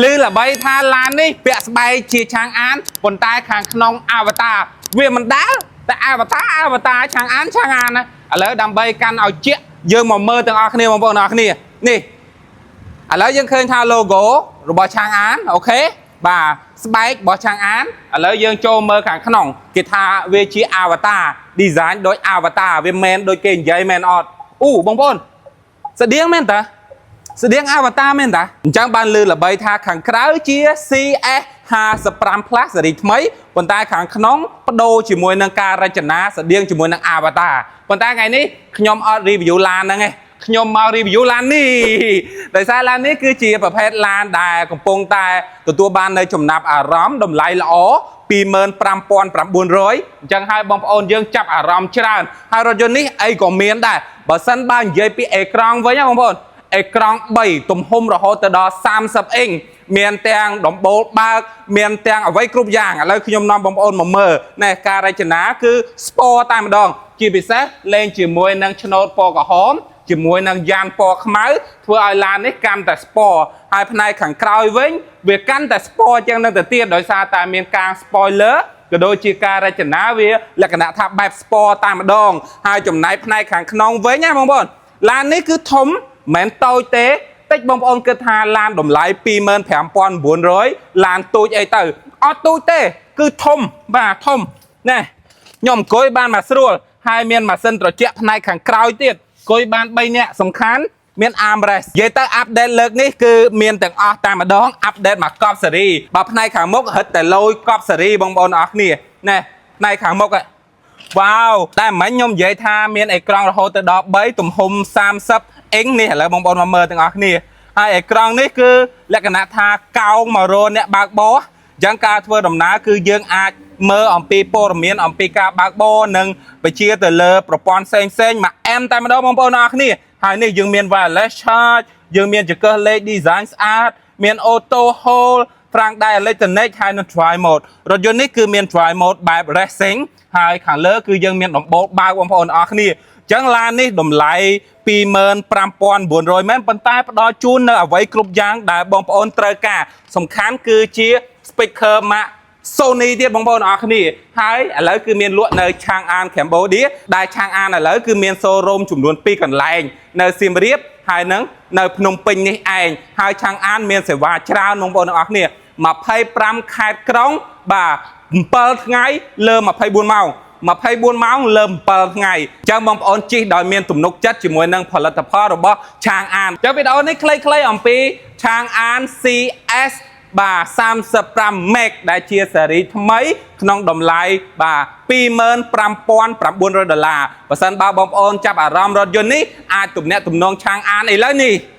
ឮល្បីថាឡាននេះពាក់ស្បែកជាឆាងអានប៉ុន្តែខាងក្នុងអវតារវាមិនដែលតែអវតារអវតារឆាងអានឆាងអានណាឥឡូវដើម្បីកាន់ឲ្យជាក់យើងមកមើលទាំងអស់គ្នាបងប្អូនទាំងអស់គ្នានេះឥឡូវយើងឃើញថា logo របស់ឆាងអាន OK បាទស្បែករបស់ឆាងអានឥឡូវយើងចូលមើលខាងក្នុងគេថាវាជាអវតារ design ដូចអវតារវាមែនដូចគេនិយាយមែនអត់អូបងប្អូនស្តៀងមែនតា ស្តៀងអវតារមែនតាអញ្ចឹងបានលឺល្បីថាខាងក្រៅជា CS 55 Plus ស៊េរីថ្មីប៉ុន្តែខាងក្នុងបដូរជាមួយនឹងការរចនាស្តៀងជាមួយនឹងអវតារប៉ុន្តែថ្ងៃនេះខ្ញុំអត់ review ឡានហ្នឹងឯងខ្ញុំមក review ឡាននេះដោយសារឡាននេះគឺជាប្រភេទឡានដែលកំពុងតែទទួលបាននៅចំណាប់អារម្មណ៍តម្លៃល្អ25,900អញ្ចឹងហើយបងប្អូនយើងចាប់អារម្មណ៍ច្រើនហើយរថយន្តនេះអីក៏មានដែរបើសិនបើនិយាយពីអេក្រង់វិញណាបងប្អូន អេក្រង់3ទំហំរហូតទៅដល់30អ៊ីងមានទាំងដំបូលបើកមានទាំងអ្វីគ្រប់យ៉ាងឥឡូវខ្ញុំនាំបងប្អូនមកមើលណែការរចនាគឺ sport តែម្ដង ជាពិសេសលេងជាមួយនឹងឆ្នូតពណ៌ក្រហមជាមួយនឹងយ៉ានពណ៌ខ្មៅធ្វើឲ្យឡាននេះកាន់តែ sport ហើយផ្នែកខាងក្រោយវិញវាកាន់តែ sport ជាងនឹងទៅទៀតដោយសារតែមានការ spoiler ក៏ដូចជាការរចនាវាលក្ខណៈថាបែប sport តែម្ដងហើយចំណែកផ្នែកខាងក្នុងវិញណាបងប្អូនឡាននេះគឺធំមិនមែនតូចទេតិចបងប្អូនគិតថាឡានតម្លៃ25,900ឡានទូចអីទៅអត់ទូចទេគឺធំបាទធំណែខ្ញុំអង្គុយបានមកស្រួលហើយមានម៉ាស៊ីនត្រជាក់ផ្នែកខាងក្រោយទៀតអង្គុយបាន3នាក់សំខាន់មាន armrest និយាយទៅ update លើកនេះគឺមានទាំងអស់តែម្ដង update មកកប់ស៊េរីបើផ្នែកខាងមុខរឹតតែលយកប់ស៊េរីបងប្អូនអរគ្នាណែផ្នែកខាងមុខហ៎ វ៉ាវតែមិញខ្ញុំនិយាយថាមានអេក្រង់រហូតទៅដល់3ទំហំ30អ៊ីងនេះឥឡូវបងប្អូនមកមើលទាំងអស់គ្នាហើយអេក្រង់នេះគឺលក្ខណៈថាកោងមករអ្នកបើកបរអញ្ចឹងការធ្វើដំណើរគឺយើងអាចមើលអំពីព័ត៌មានអំពីការបើកបរនិងបញ្ជាទៅលើប្រព័ន្ធផ្សេងផ្សេងមកអែមតែម្ដងបងប្អូនអរគ្នាហើយនេះយើងមាន wireless charge យើងមានចង្កឹះលេខ design ស្អាតមាន auto hold ហ្វ្រាំងដៃ electronic ហើយនិង drive mode រថយន្តនេះគឺមាន drive mode បែប racing ហើយខាងលើគឺយើងមានដំបូលបើកបងប្អូនអរគ្នាអញ្ចឹងឡាននេះតម្លៃ25,900មែនប៉ុន្តែផ្ដល់ជូននៅអ្វីគ្រប់យ៉ាងដែលបងប្អូនត្រូវការសំខាន់គឺជា speaker ម៉ាក Sony ទៀតបងប្អូនអរគ្នាហើយឥឡូវគឺមានលក់នៅឆាងអាន Cambodia ដែលឆាងអានឥឡូវគឺមាន showroom ចំនួន2កន្លែងនៅសៀមរាបហើយនឹងនៅភ្នំពេញនេះឯងហើយឆាងអានមានសេវាច្រើនបងប្អូនអរគ្នា25ខេត្តក្រុងបាទ7ថ្ងៃលើ24ម៉ោង24ម៉ោងលើ7ថ្ងៃអញ្ចឹងបងប្អូនជិះដោយមានទំនុកចិត្តជាមួយនឹងផលិតផលរបស់ឆាងអានអញ្ចឹងវីដេអូនេះខ្លីៗអំពីឆាងអាន CS បាទ35 Max ដែលជាស៊េរីថ្មីក្នុងតម្លៃបាទ25,900ដុល្លារបើសិនបើបងប្អូនចាប់អារម្មណ៍រថយន្តនេះអាចទំនាក់ទំនងឆាងអានឥឡូវនេះ។